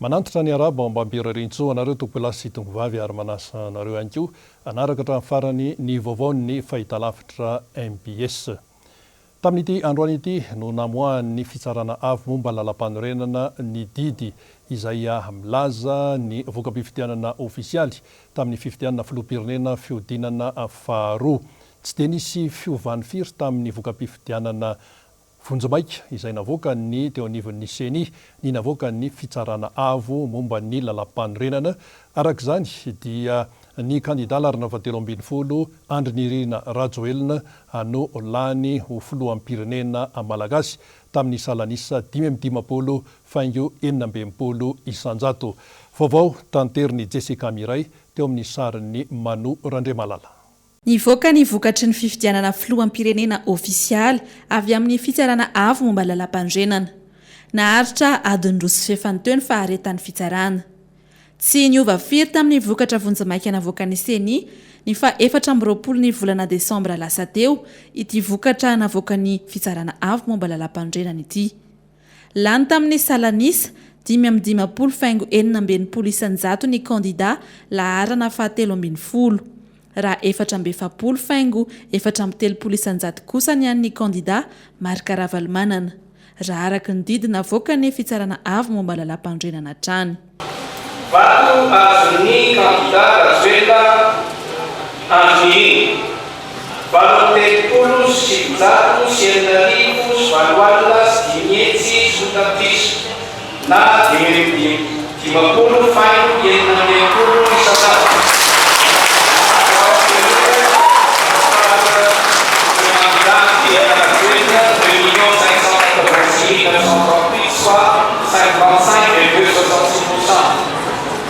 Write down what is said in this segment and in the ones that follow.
Manantitra ny arabo mba hampirarian-tsoa anareo tompolahy sy tompovavy ary manasa anareo ihany koa hanaraka hatramin'ny farany ny vaovaon'ny fahitalavitra mbs. Tamin'ity androany ity no namoahan'ny Fitsarana Avo momba ny Lalampanorenana ny didy izay milaza ny voka-pifidianana ofisialy tamin'ny fifidianana filoham-pirenena fihodinana faharoa. Tsy dia nisy fiovany firy tamin'ny voka-pifidianana Vonjimaika izay navoakan'ny teo anivon'ny Ceni ny navoakan'ny Fitsarana Avo momba ny Lalàmpanorenana. Araka izany dia ny kandidà laharana fahatelo 12, Andry Nirina Rajoelina, no lany ho filoham-pirenena malagasy tamin'ny salan'isa 55 faingo 66%. Vaovao tanterin'i Jessica Miray teo amin'ny sarin'i Manu Randriamalala. Nivoaka ny vokatry ny fifidianana filoham-pirenena ofisialy avy amin'ny Fitsarana Avo momba ny Lalàmpanorenana. Naharitra adiny roa sy fefany teo ny faharetan'ny fitsarana. Tsy niova firy tamin'ny vokatra vonjimaika navoakan'ny Ceni ny faha 24 ny volana desambra lasa teo ity vokatra navoakan'ny Fitsarana Avo momba ny Lalàmpanorenana ity. Lany tamin'ny salan'isa, 55 faingo 66 isan-jato ny kandida laharana fahatelo 12, raha 44 faingo 34 isan-jato kosa ny an'ny kandida Marc Ravalomanana, raha araka ny didy navoakan'ny Fitsarana Avo momba ny Lalàmpanorenana hatrany. Vato azon'ny kandida Rajoelina Andry Nirina, 1938 sy tapitrisa na 55 faingo 66 isan-jato. Candidat Andry Nirina, 2 586 938 soit 55,66 pourcent.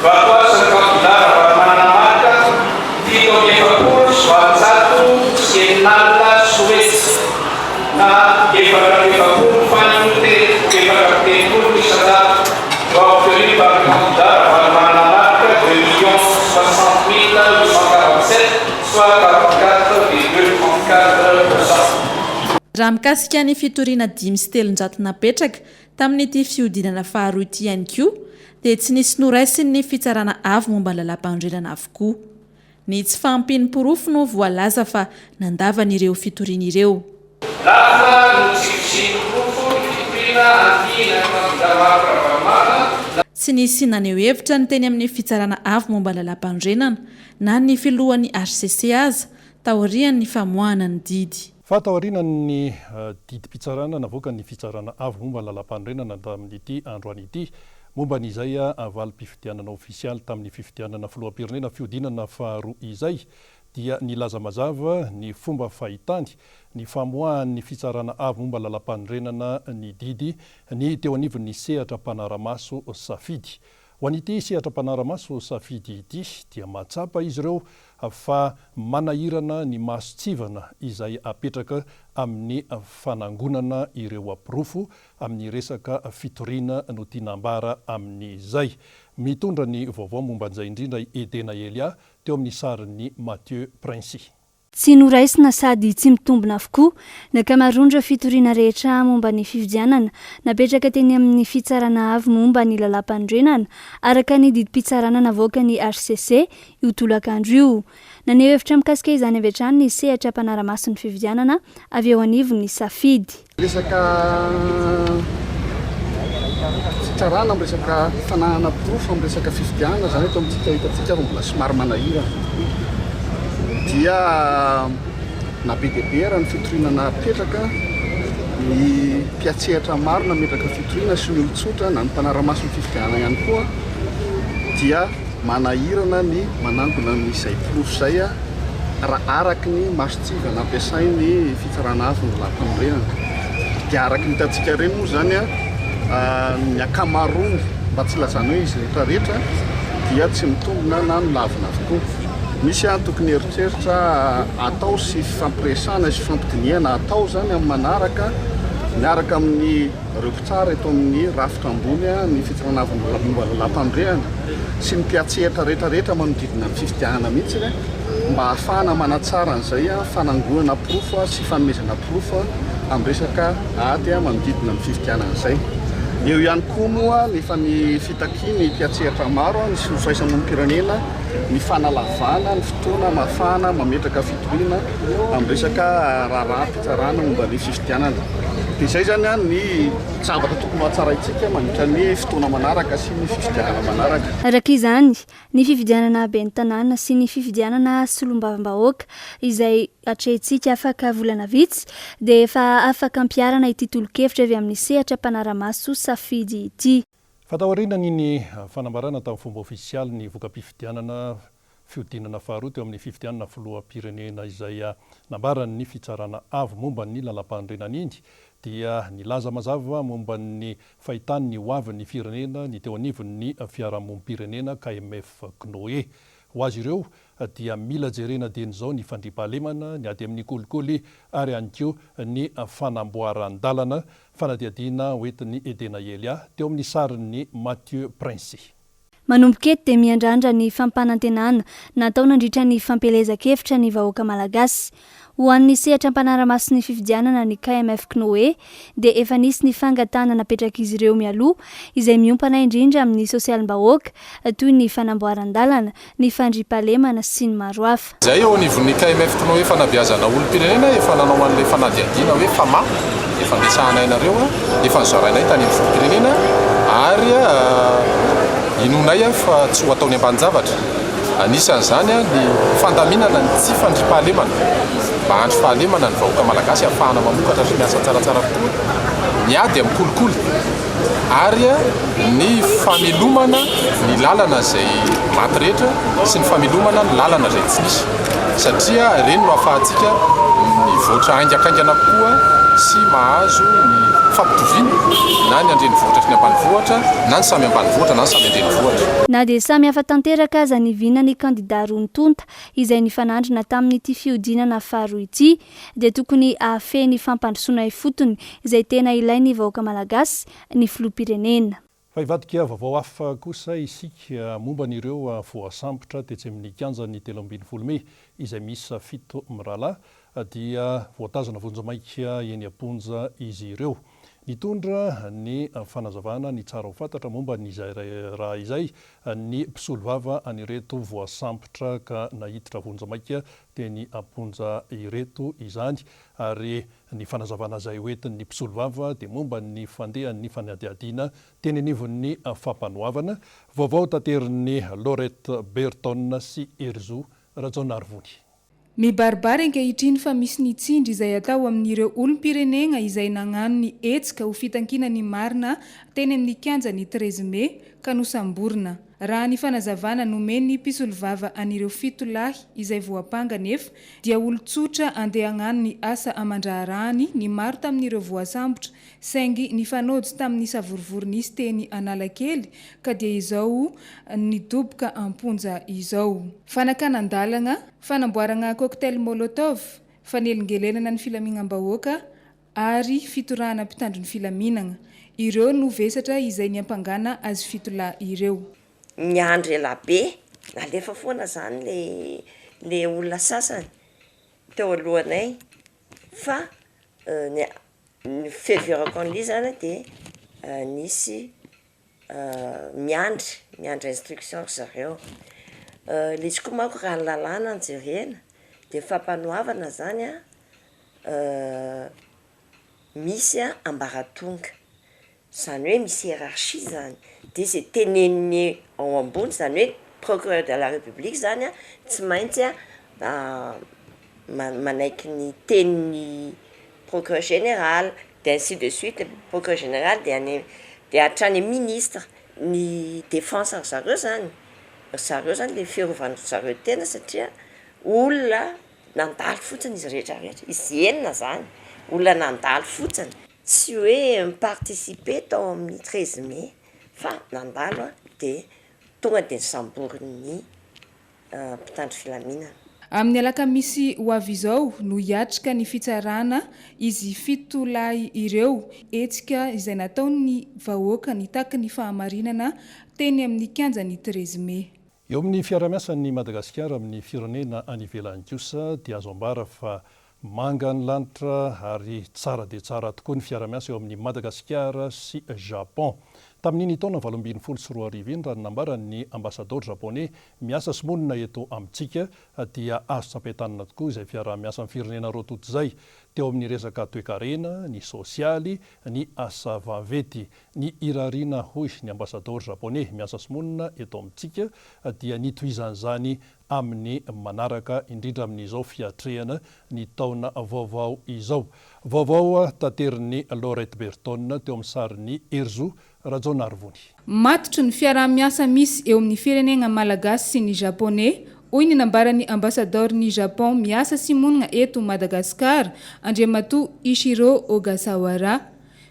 Vato azon'ny kandida Ravalomanana Marc, 847 6 na 44 faingo telo 34 isan-jato. Voix obtenue par le candidat Ravalomanana Marc, 2 060 847 soit 44,34 pourcent. Raha mikasika ny fitoriana 305 napetraka tamin'ity fihodinana faharoa ity ihany koa dia tsy nisy noraisin'ny Fitsarana Avo momba ny Lalàmpanorenana avokoa. Ny tsy fahampian'ny porofo no voalaza fa nandavany ireo fitoriana ireo. Lavina noho tsy fisian'ny porofo ny fitoriana andiana ny kandida Marc Ravalomanana. Tsy nisy naneho hevitra ny teny amin'ny Fitsarana Avo momba ny Lalàmpanorenana na ny filohan'ny hcc aza taorian'ny famoahana ny didy. Fa taorian'ny didim-pitsarana navoakan'ny Fitsarana Avo momba ny Lalàmpanorenana tamin'ity androany ity, momba ny izay valim-pifidianana ofisialy tamin'ny fifidianana filoham-pirenena fihodinana faharoa izay, dia nilaza mazava ny fomba fahitany ny famoahan'ny Fitsarana Avo momba ny Lalàmpanorenana ny didy ny teo anivon'ny sehatra mpanara-maso safidy. Ho an'ity sehatra mpanara-maso safidy ity dia mahatsapa izy ireo fa manahirana ny mason-tsivana izay apetraka amin'ny fanangonana ireo porofo amin'ny resaka fitoriana no tiana ambara amin'izay. Mitondra ny vaovao momba an'izay indrindra i Edena Elia teo amin'ny sarin'i Mathieu Princi. Tsy noraisina sady tsy mitombina avokoa ny ankamaroan'ireo fitoriana rehetra momba ny fifidianana napetraka teny amin'ny Fitsarana Avo momba ny Lalàmpanorenana, araka ny didim-pitsarana navoakan'ny hcc io tolakandro io. Naneho hevitra mikasika izany avy hatrany ny sehatra mpanara-maso ny fifidianana avy eo anivon'ny Safidy. Resaka fitsarana amin'ny resaka fananana porofo amin'ny resaka fifidianana izany eto amintsika hitantsika fa mbola somary manahirana. Dia na be dia be ara ny fitoriana napetraka, ny mpiantsehatra maro nametraka fitoriana sy ny olon-tsotra na ny mpanara-maso ny fifidianana ihany koa dia manahirana ny manangona an'izay porofo izay raha araka ny mason-tsivana ampiasain'ny Fitsarana Avo ny Lalàmpanorenana. Dia araka ny hitantsika ireny moa izany, ny ankamaroany, mba tsy ilazana hoe izy rehetra rehetra, dia tsy mitombina na nolavina avokoa. Misy tokony eritreritra atao sy fifampiresahana sy fifampidinihana atao izany amin'ny manaraka miaraka amin'ny ireo mpitsara eto amin'ny rafitra ambony, ny Fitsarana Avo momba ny Lalàmpanorenana sy ny mpiantsehatra rehetra rehetra manodidina ny fifidianana mihitsy. mba hahafahana manatsara an'izay fanangonana porofo sy fanomezana porofo amin'ny resaka ady manodidina ny fifidianana izay. Eo ihany koa moa ny efa ny fitakian'ny mpiantsehatra maro, ny firaisamonim-pirenena, ny fanalavana ny fotoana mahafahana mametraka fitoriana amin'ny resaka raharaham-pitsarana momba ny fifidianana. Dia izay izany ny zavatra tokony ho hatsaraintsika mandritra ny fotoana manaraka sy ny fifidianana manaraka. Araka izany, ny fifidianana ben'ny tanàna sy ny fifidianana solombavambahoaka izay atrehintsika afaka volana vitsy dia efa afaka ampiharana ity tolo-kevitra avy amin'ny sehatra mpanara-maso safidy ity. Fa taorianan'iny fanambarana tamin'ny fomba ofisialy ny voka-pifidianana fihodinana faharoa teo amin'ny fifidianana filoham-pirenena izay nambaran'ny Fitsarana Avo momba ny Lalàmpanorenana iny dia nilaza mazava momba ny fahitany ny hoavin'ny firenena ny teo anivon'ny fiarahamonim-pirenena KMF Cnoe. Ho azy ireo dia mila jerena dieny izao ny fandriampahalemana, ny ady amin'ny kolikoly ary ihany koa ny fanamboaran-dalana, fanadihadiana hoentin'i Edena Elia teo amin'ny sarin'i Mathieu Princi. Manomboka eto dia miandrandra ny fampanantenana natao nandritra ny fampielezan-kevitra ny vahoaka malagasy. Ho an'ny sehatra mpanara-maso ny fifidianana ny KMF Cnoe dia efa nisy ny fangatahana napetrak'izy ireo mialoha izay miompana indrindra amin'ny sosialim-bahoaka toy ny fanamboaran-dalana, ny fandriampahalemana sy ny maro hafa. Izay eo anivon'ny KMF Cnoe Fanabeazana Olom-pirenena efa nanao an'ilay fanadihadiana hoe Fama, efa niresahanay nareo, efa nozarainay tany amin'ny filoham-pirenena ary inoanay fa tsy ho ataony ambanin-javatra. Anisan'izany ny fandaminana ny tsy fandriampahalemana, mba handry fahalemana ny vahoaka malagasy hahafahana mamokatra sy miasa tsaratsara kokoa, ny ady amin'ny kolikoly. ary ny famelomana ny lalana izay maty rehetra sy ny famelomana ny lalana izay tsy nisy satria ireny no ahafahantsika mivoatra haingakaingana kokoa sy mahazo ny fampitoviana na ny andrenivohitra sy ny ambanivohitra na ny samy ambanivohitra na ny samy andrenivohitra. Na dia samy hafa tanteraka aza ny vinan'ny kandidà roa tonta izay nifanandrina tamin'ity fihodinana faharoa ity dia tokony hahafehy ny fampandrosoana ifotony izay tena ilain'ny vahoaka malagasy ny filoham-pirenena. Fa hivadika vaovao hafa kosa isika momba an'ireo voasambotra tetsy amin'ny kianjan'ny 13 mey izay miisa fito mirahalahy dia voatazona vonjimaika eny am-ponja izy ireo. Nitondra ny fanazavana ny tsara ho fantatra momba ny izay raharaha izay ny mpisolovava an'ireto voasambotra ka naiditra vonjimaika teny am-ponja ireto izany ary ny fanazavana izay hoentin'ny mpisolovava dia momba ny fandehan'ny fanadihadiana teny anivon'ny fampanoavana. Vaovao taterin'i Laurette Berton sy Herizo Rajaonarivony. Mibaribary ankehitriny fa misy ny tsindry izay atao amin'ireo olom-pirenegna izay nagnano ny hetsika ho fitankina ny marina teny amin'ny kianjan'ny 13 mey ka nosamborina. Raha ny fanazavana nomen'ny mpisolovava an'ireo fito lahy izay voampanga anefa dia olon-tsotra andeha hagnano ny asa aman-draharahany ny maro tamin'ireo voasambotra saingy nifanojo tamin'ny savorovoro nisy teny Analakely ka dia izao nidoboka am-ponja izao. Fanakanan-dalagna, fanamboaragna cocktail molotov, fanelingelenana ny filamignam-bahoaka ary fitorahana mpitandro ny filaminagna. Ireo no vesatra izay niampangana azy fitolahy ireo. Niandry elabe, nalefa foana zany le le olona sasany teo alohanay fa ny ny fiheverako an'le zany de nisy miandry, miandry instruction ry zareo, le izy koa manko raha ny lalàna no jerena de fampanoavana zany an misy ambaratonga, zany hoe misy hiérarchie zany, de zay tenenin'ny ao ambony zany hoe procureur de la république zany an tsy maintsy manaiky ny tenin'ny procureur général, de ainsi de suite, procureur général de any de hatrany amy ministre, ny défense ry zareo zany, ry zareo zany le fiarovan-dry zareo tena satria olona nandalo fotsiny izy rehetra rehetra, izy enina zany, olona nandalo fotsiny, tsy hoe ni-participer tao amin'ny 13 mai fa nandalo an de tonga de nosamborin'ny mpitandro filaminana. Amin'ny alakamisy ho avy izao no hiatrika ny fitsarana izy fito lahy ireo, hetsika izay nataon'ny vahoaka nitaky ny fahamarinana teny amin'ny kianjan'ny 13 mey. Eo amin'ny fiarahamiasan'i Madagasikara amin'ny firenena any ivelany kosa dia azo ambara fa. Manga ny lanitra ary tsara dia tsara tokoa ny fiara-miasa eo amin'i Madagasikara sy Japon. Tamin'iny taona 2018 iny, raha ny nambaran'ny ambasadaoro Japoney miasa sy monina eto amintsika, dia azo tsapain-tanana tokoa izay fiaraha-miasa amin'ny firenena roa tonta izay, teo amin'ny resaka toekarena, ny sosialy, ny asa vaventy. Ny irariana, hoy ny ambasadaoro Japoney miasa sy monina eto amintsika, dia ny hitohizan'izany amin'ny manaraka, indrindra amin'izao fiatrehana ny taona vaovao izao. Vaovao taterin'i Laurette Berton teo amin'ny sarin'i Herizo Rajaonarivony. Matotry ny fiaraha-miasa misy eo amin'ny firenena Malagasy sy ny Japoney, hoy ny nambaran'ny ambasadaoron'i Japon miasa sy monina eto Madagasikara, Andriamatoa Ichiro Ogasawara.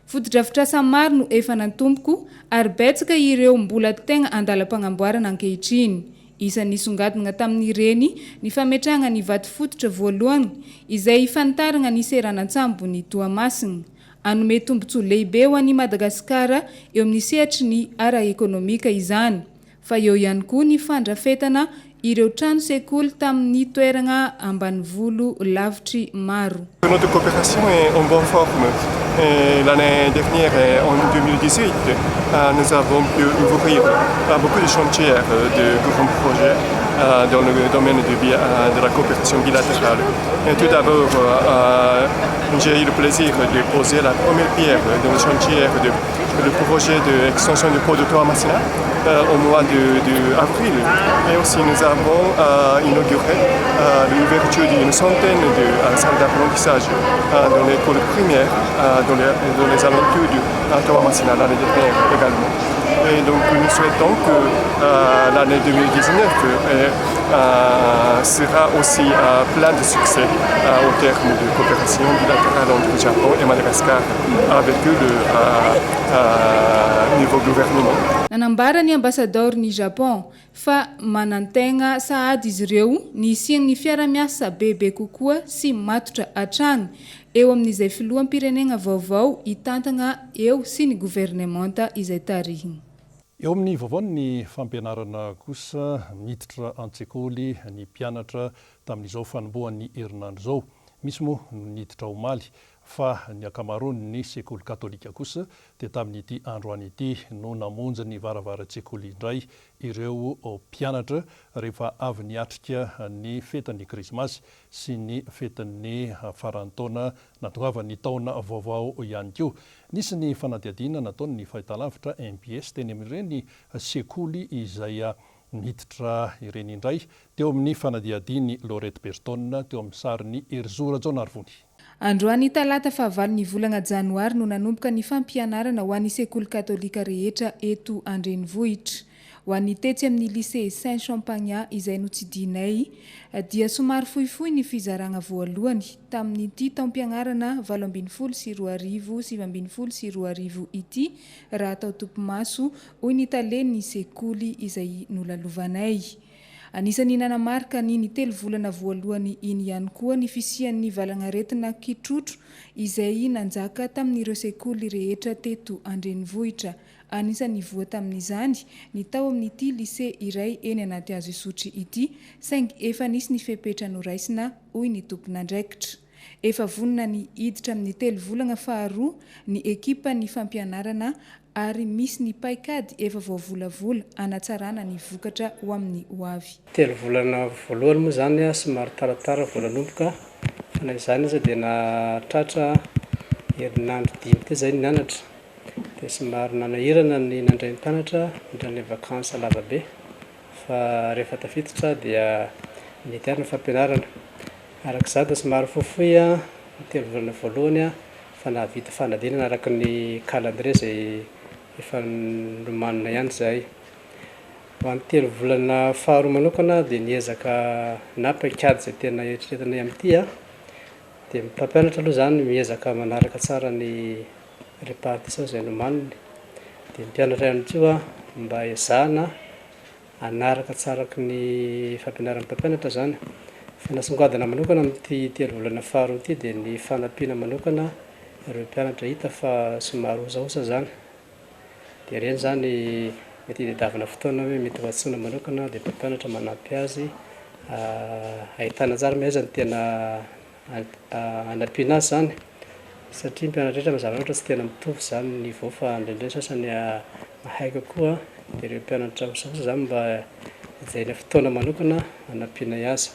Fotodrafitrasa maro no efa nantomboko ary betsaka ireo mbola tegna andalam-pagnamboarana ankehitriny. Isan'ny nisongadina tamin'ireny ny fametrahana ny vato fototra voalohany izay fanitarana ny seranan-tsambon'i Toamasina. Hanome tombontsoa lehibe ho an'i Madagasikara eo amin'ny sehatry ny ara-ekonomika izany. Fa eo ihany koa ny fandrafetana ireo trano sekoly tamin'ny toerana ambanivolo lavitry maro. Notre coopération est en bonne forme. L'année dernière, en 2018, nous avons pu ouvrir beaucoup de chantiers de grands projets dans le domaine de la coopération bilatérale. Et tout d'abord, j'ai eu le plaisir de poser la première pierre dans le chantier de le projet d'extension du port de Toamasina au mois de, de avril. Et aussi, nous avons inauguré l'ouverture d'une centaine de salles d'apprentissage dans l'école primaire, dans les, dans les alentours du Toamasina l'année dernière également. Et donc, nous souhaitons que l'année 2019 sera aussi plein de succès au terme de coopération bilatérale entre Japon et Madagascar avec le nouveau gouvernement. Nanambara ny ambasadaoron'i Japon fa manantegna sahady izy ireo ny hisian'ny fiara-miasa bebe kokoa sy matotra hatrany eo amin'izay filoham-pirenena vaovao hitantana eo sy ny governemanta izay tarihiny. Eo amin'ny vaovaon'ny fampianarana kosa, miditra an-tsekoly ny mpianatra tamin'izao fanombohan'ny herinandro izao. Misy moa no niditra omaly, fa ny ankamaroan'ny sekoly katolika kosa dia tamin'ity androany ity no namonjy ny varavaran-tsekoly indray ireo mpianatra rehefa avy niatrika ny fetin'ny krismasy sy ny fetin'ny faran'ny taona natongavan'ny taona vaovao ihany koa. Nisy ny fanadihadiana nataon'ny fahitalavitra mbs teny amin'ireny sekoly izay niditra ireny indray teo amin'ny fanadihadian'i Laurette Berton teo amin'ny sarin'i Herizo Rajaonarivony. Androany talata fahavalon'ny volana janoary no nanomboka ny fampianarana ho an'ny sekoly katolika rehetra eto an-drenivohitra. Ho an'ny tetsy amin'ny lycée Saint Champagnat izay notsidihinay dia somary fohifohy ny fizarana voalohany tamin'ity taom-pianarana 2018 2019 ity raha atao topimaso hoy ny talen'ny sekoly izay nolalovanay. Anisan'ny nanamarika an'iny telo volana voalohany iny ihany koa ny fisian'ny valanaretina kitrotro izay nanjaka tamin'ireo sekoly rehetra teto an-drenivohitra. Anisan'ny voa tamin'izany ny tao amin'ity lycée iray eny Anatihazo Isotry ity, saingy efa nisy ny fepetra noraisina, hoy ny tompon'andraikitra. Efa vonona ny hiditra amin'ny telo volana faharoa ny ekipan'ny fampianarana ary misy ny paikady efa voavolavola hanatsarana ny vokatra ho amin'ny hoavy. Telo volana voalohany moa izany somary taratara vao nanomboka fa na izany aza dia nahatratra herinandro dimy teo izay nianatra. Dia somary nanahirana ny nandray ny mpianatra nandritra an'ilay vacances lava be fa rehefa tafiditra dia nety ary ny fampianarana. Araka izany dia somary fohifohy ny telo volana voalohany fa nahavita fanadinana araka ny calendrier izay efa nomanina ihany izahay. Ho an'ny telo volana faharoa manokana dia niezaka na paikady izay tena eritreretinay amin'ity dia ny mpampianatra aloha izany miezaka manaraka tsara ny Répartition izay nomaniny dia ny mpianatra ihany koa mba ezahana hanaraka tsara ny fampianaran'ny mpampianatra izany. Fa nasongadina manokana amin'ity telo volana faharoa ity dia ny fanampiana manokana ireo mpianatra hita fa somary osaosa izany. Dia ireny izany mety hitadiavana fotoana hoe mety ho antsoina manokana dia mpampianatra manampy azy ahitana tsara hoe aiza no tena. hanampiana azy izany satria ny mpianatra rehetra mazava loatra tsy tena mitovy izany ny niveau fa indraindray ny sasany mahay kokoa dia ireo mpianatra osaosa izany mba hijerena fotoana manokana hanampianay azy.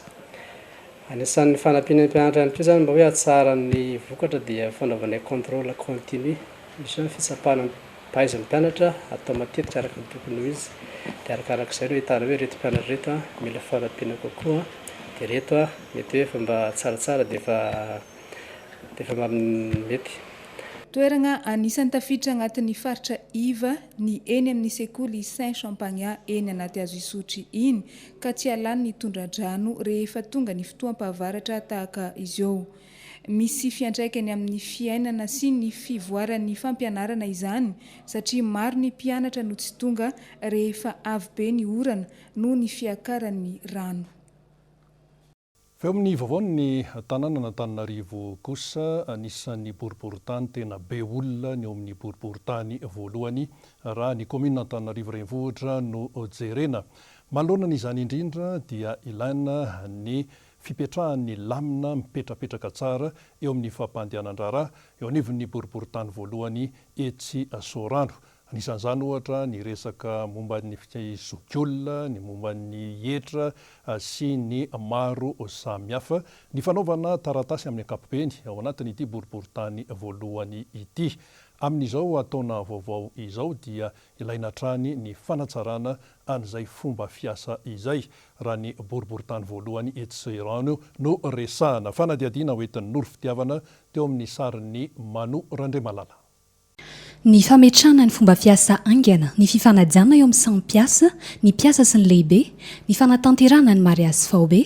Anisan'ny fanampiana ny mpianatra ihany koa izany mba hoe hahatsara ny vokatra dia fanaovanay contrôle continu, misy hoe ny fitsapana ny fahaizan'ny mpianatra atao matetika araka ny tokony ho izy dia arakarak'izay no ahitana hoe ireto mpianatra ireto mila fanampiana kokoa dia ireto mety hoe efa mba tsaratsara dia efa dia efa mba mety. Toerana anisan'ny tafiditra agnatin'ny faritra iva ny eny amin'ny sekoly Saint Champagnat eny Anatihazo Isotry iny ka tsy halan'ny tondra-drano rehefa tonga ny fotoam-pahavaratra tahaka izao. Misy fiantraikany amin'ny fiainana sy ny fivoaran'ny fampianarana izany satria maro ny mpianatra no tsy tonga rehefa avy be ny orana noho ny fiakaran'ny rano. Fa eo amin'ny vaovaon'ny tanànan'Antananarivo kosa, anisan'ny boriborintany tena be olona ny eo amin'ny boriborintany voalohany raha ny kaominina Antananarivo Renivohitra no jerena. Manoloana izany indrindra dia ilaina ny fipetrahan'ny lamina mipetrapetraka tsara eo amin'ny fampandehanan-draharaha eo anivon'ny boriborintany voalohany etsy Soarano. Anisan'izany ohatra ny resaka momba ny zokiolona, ny momba ny hetra sy ny maro samihafa. Ny fanaovana taratasy amin'ny ankapobeny ao anatin'ity boriborintany voalohany ity. Amin'izao taona vaovao izao dia ilaina hatrany ny fanatsarana an'izay fomba fiasa izay raha ny boriborintany voalohany etsy Soerano no resahana. Fanadihadiana hoentin'i Noro Fitiavana teo amin'ny sarin'i Mano Randriamalala. Ny fametrahana ny fomba fiasa haingana, ny fifanajana eo amin'ny samy mpiasa, ny mpiasa sy ny lehibe, ny fanatanterahana ny mariazy faobe,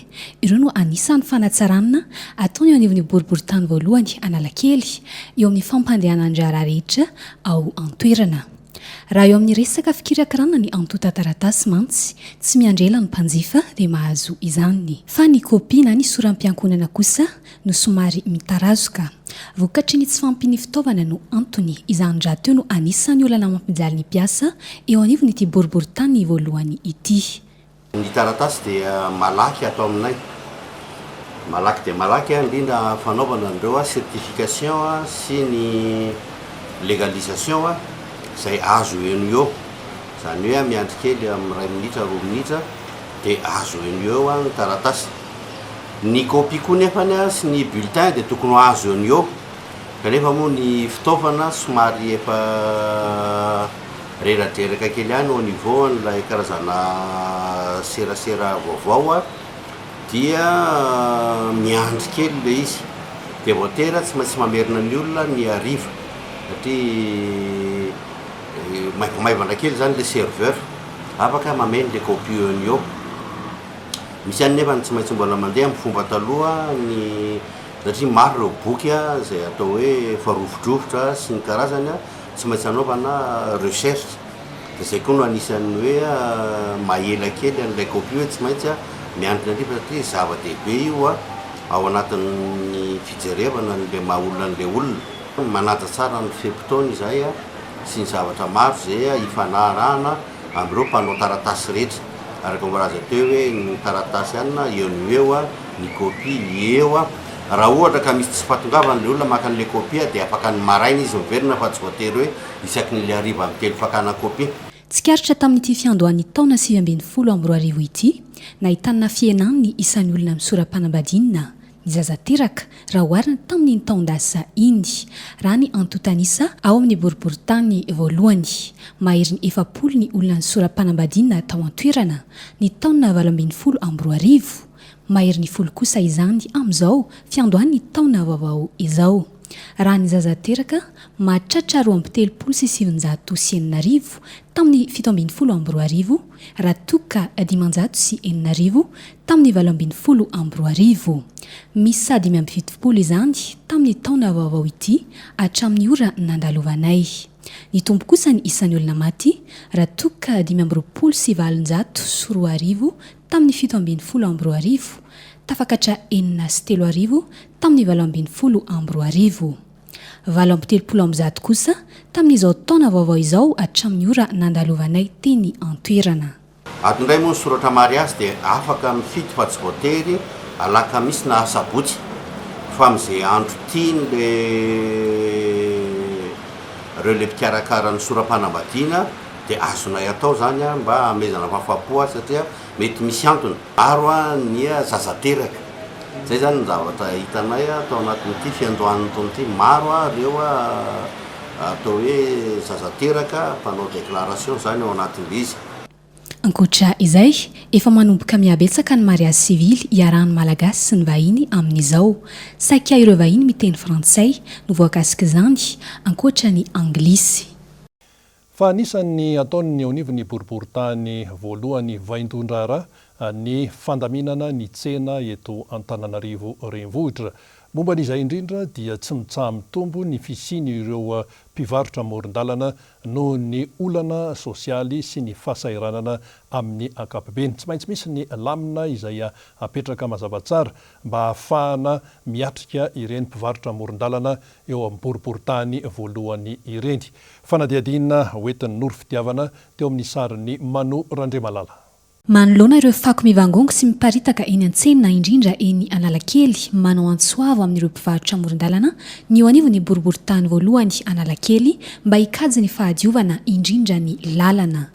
ireo no anisan'ny fanatsarana ataony eo anivon'ny boriborintany voalohany Analakely, eo amin'ny fampandehanan-draharaha rehetra ao an-toerana. Raha eo amin'ny resaka fikirakirana ny antontan-taratasy mantsy, tsy miandry ela ny mpanjifa dia mahazo izany. Fa ny kopia na ny soram-piankohonana kosa no somary mitarazoka. Vokatry ny tsy fahampian'ny fitaovana no antony. Izany rahateo no anisan'ny olana mampijaly ny mpiasa eo anivon'ity boriborintany voalohany ity. Ny taratasy dia malaky ato aminay. Malaky dia malaky indrindra fanaovana an'ireo certification sy ny légalisation izay azo eo no eo. Izany hoe miandry kely amin'ny iray minitra, roa minitra dia azo eo no eo ny taratasy. Ny copie koa nefany sy ny bulletin dia tokony ho azo eo no eo, kanefa moa ny fitaovana somary efa reradreraka kely ihany au niveau an'ilay karazana serasera vaovao dia miandry kely ilay izy, dia voatery tsy maintsy mamerina ny olona ny hariva satria maivamaivana kely izany ilay serveur afaka mameno ilay copie eo no eo. Misy ihany nefa ny tsy maintsy mbola mandeha amin'ny fomba taloha ny satria maro ireo boky izay atao hoe efa rovidrovitra sy ny karazany tsy maintsy anaovana recherche dia izay koa no anisan'ny hoe maha ela kely an'ilay copie hoe tsy maintsy miandry ny hariva satria zava-dehibe io ao anatin'ny fijerevana an'ilay maha olona an'ilay olona. Manaja tsara ny fe-potoana izahay sy ny zavatra maro izay ifanarahana amin'ireo mpanao taratasy rehetra. Araka ny voalaza teo hoe ny taratasy anona eo no eo, ny copie eo. Raha ohatra ka misy tsy fahatongavana ilay olona maka an'ilay copie dia afaka ny maraina izy miverina fa tsy voatery hoe isaky ny ilay hariva amin'ny telo fakana copie. Tsikaritra tamin'ity fiandohan'ny taona 2019 ity, nahitana fihenany ny isan'ny olona misora-panambadiana ny zaza teraka raha oharina tamin'iny taon-dasa iny, raha ny antontan'isa ao amin'ny boriborintany voalohany. Maherin'ny 40 ny olona nisora-panambadiana tao an-toerana ny taona 2018. Maherin'ny folo kosa izany amin'izao fiandohan'ny taona vaovao izao. Raha ny zaza teraka, mahatratra 1932 tamin'ny 2017 raha toa ka 6500 tamin'ny 2018. Miisa 75 izany tamin'ny taona vaovao ity hatramin'ny ora nandalovanay. Nitombo kosa ny isan'ny olona maty raha toa ka 2025 tamin'ny 2017, tafakatra 3006 tamin'ny 2018. 138 kosa tamin'izao taona vaovao izao hatramin'ny ora nandalovanay teny an-toerana. Ato indray moa ny soratra mariazy dia afaka mifidy fa tsy voatery alakamisy na asabotsy. Fa amin'izay andro tiany le reo le mpikarakara ny sora-panambadiana dia azonay atao zany mba hamehezana fahafahampo azy satria mety misy antony. Maro ny zaza teraka. Zay zany ny zavatra hitanay tao anatin'ity fiandohan'ny taona ity. Maro ireo atao hoe zaza teraka mpanao déclaration zany ao anatin'ilay izy. Ankoatra izay, efa manomboka mihabetsaka ny mariazy sivily iarahan'ny Malagasy sy ny vahiny amin'izao. Saika ireo vahiny miteny frantsay no voakasik'izany, ankoatra ny anglisy. Fa anisan'ny ataon'ny eo anivon'ny boriborintany voalohany vaindohan-draharaha ny fandaminana ny tsena eto Antananarivo Renivohitra. Momba an'izay indrindra dia tsy mitsaha-mitombo ny fisian'ireo mpivarotra amoron-dalana noho ny olana sosialy sy ny fahasahiranana amin'ny ankapobeny. Tsy maintsy misy ny lamina izay apetraka mazava tsara mba hahafahana miatrika ireny mpivarotra amoron-dalana eo amin'ny boriborintany voalohany ireny. Fanadihadiana hoentin'i Noro Fitiavana teo amin'ny sarin'i Mano Randriamalala. Manoloana ireo fako mivangongo sy miparitaka eny an-tsena indrindra eny Analakely, manao antso avo amin'ireo mpivarotra amoron-dalana ny eo anivon'ny boriborintany voalohany Analakely mba hikajy ny fahadiovana indrindra ny lalana.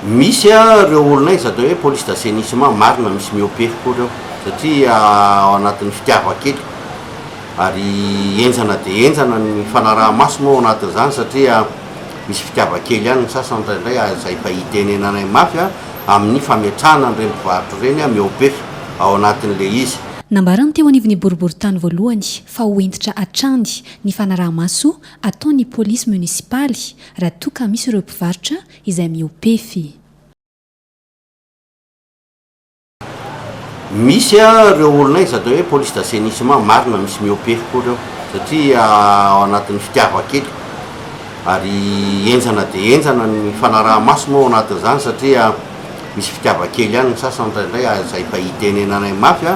Misy ireo olona izay atao hoe police d'assainissement, marina misy mihoa-pefy koa ireo satria ao anatin'ny fitiavan-kely ary henjana dia henjana ny fanaraha-maso moa ao anatin'izany satria Misy fitiavan-kely ihany ny sasany indraindray ary izay efa itenenanay mafy amin'ny fametrahana an'ireny mpivarotra ireny mihoa-pefy ao anatin'ilay izy. Nambarany teo anivon'ny boriborintany voalohany fa ho hentitra hatrany ny fanaraha-maso ataon'ny polisy monisipaly raha toa ka misy ireo mpivarotra izay mihoa-pefy. Misy ireo olona izay atao hoe police d'assainissement, marina misy mihoa-pefy koa ireo satria ao anatin'ny fitiavan-kely ary henjana dia henjana ny fanaraha-maso moa ao anatin'izany satria misy fitiavan-kely ihany ny sasany indraindray ary izay efa itenenanay mafy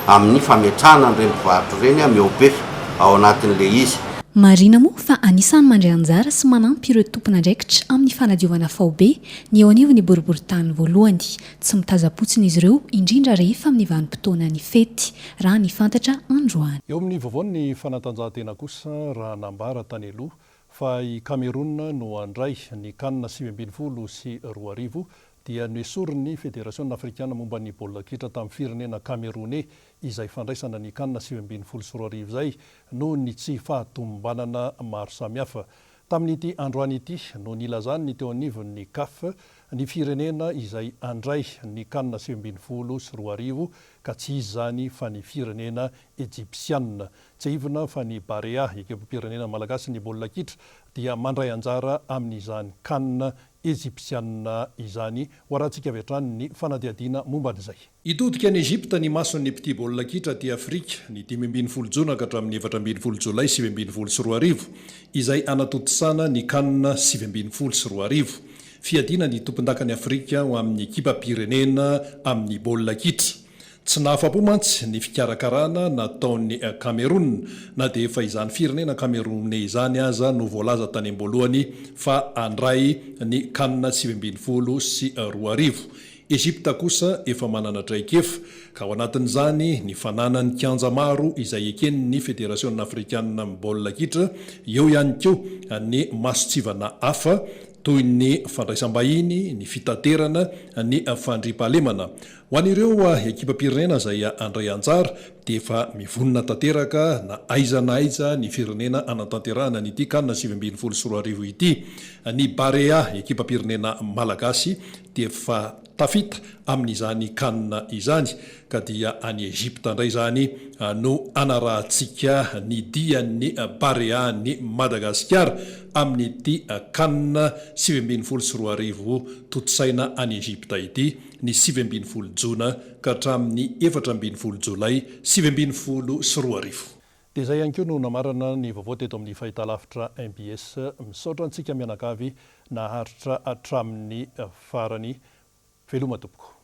amin'ny fametrahana an'ireny mpivarotra ireny mihoa-pefy ao anatin'ilay izy. Marihina moa fa anisan'ny mandray anjara sy manampy ireo tompon'andraikitra amin'ny fanadiovana faobe ny eo anivon'ny boriborintany voalohany. Tsy mitazam-potsiny izy ireo, indrindra rehefa amin'ny vanim-potoanan'ny fety, raha ny fantatra androany. Eo amin'ny vaovaon'ny fanatanjahantena kosa, raha nambara tany aloha fa i Cameroun no handray ny Can 2019 dia noesorin'ny Federasiona Afrikana momba ny baolina kitra tamin'ny firenena Kameroney izay fandraisana ny Can 2019 izay noho ny tsy fahatomombanana maro samihafa. Tamin'ity androany ity no nilazan'ny teo anivon'ny Caf ny firenena izay handray ny Can 2019 ka tsy iza izany fa ny firenena Ejipsiana. Tsiahivina fa ny Barea, ekipam-pirenena malagasin'ny baolina kitra, dia mandray anjara amin'izany Can Ejipsiana izany. Ho arahantsika avy hatrany ny fanadihadiana momba an'izay. Hitodika any Egypta ny mason'ny mpitia baolina kitra aty Afrika, ny 15 jona ka hatramin'ny 14 jolay 2019, izay hanatontosana ny Can 2019. Fiadiana ny tompondakan'i Afrika ho amin'ny ekipam-pirenena amin'ny baolina kitra. Tsy nahafa-po mantsy ny fikarakarana nataon'i Cameroun, na dia efa izany firenena Camerounais izany aza no voalaza tany am-boalohany fa handray ny Can 2019. Egypta kosa efa manana traikefa, ka ao anatin'izany ny fananany kianja maro izay eken'ny Federasiona Afrikanina amin'ny baolina kitra, eo ihany koa ny mason-tsivana hafa toy ny fandraisam-bahiny, ny fitaterana, ny fandriampahalemana. Ho an'ireo ekipam-pirenena izay handray anjara dia efa mivonona tanteraka na aiza na aiza ny firenena hanatanterahana an'ity Can 2019 ity. Ny Barea, ekipam-pirenena malagasy, dia efa tafita amin'izany Can izany ka dia any Egypte indray izany no hanarahantsika ny dian'ny Barea-n'i Madagasikara amin'ity Can 2019 tontosaina any Egypte ity. ny 19 jona ka hatramin'ny 14 jolay 2019. Dia izay ihany koa no namarana ny vaovao teto amin'ny fahitalavitra mbs. Misaotra antsika mianakavy naharitra hatramin'ny farany. Veloma tompoko.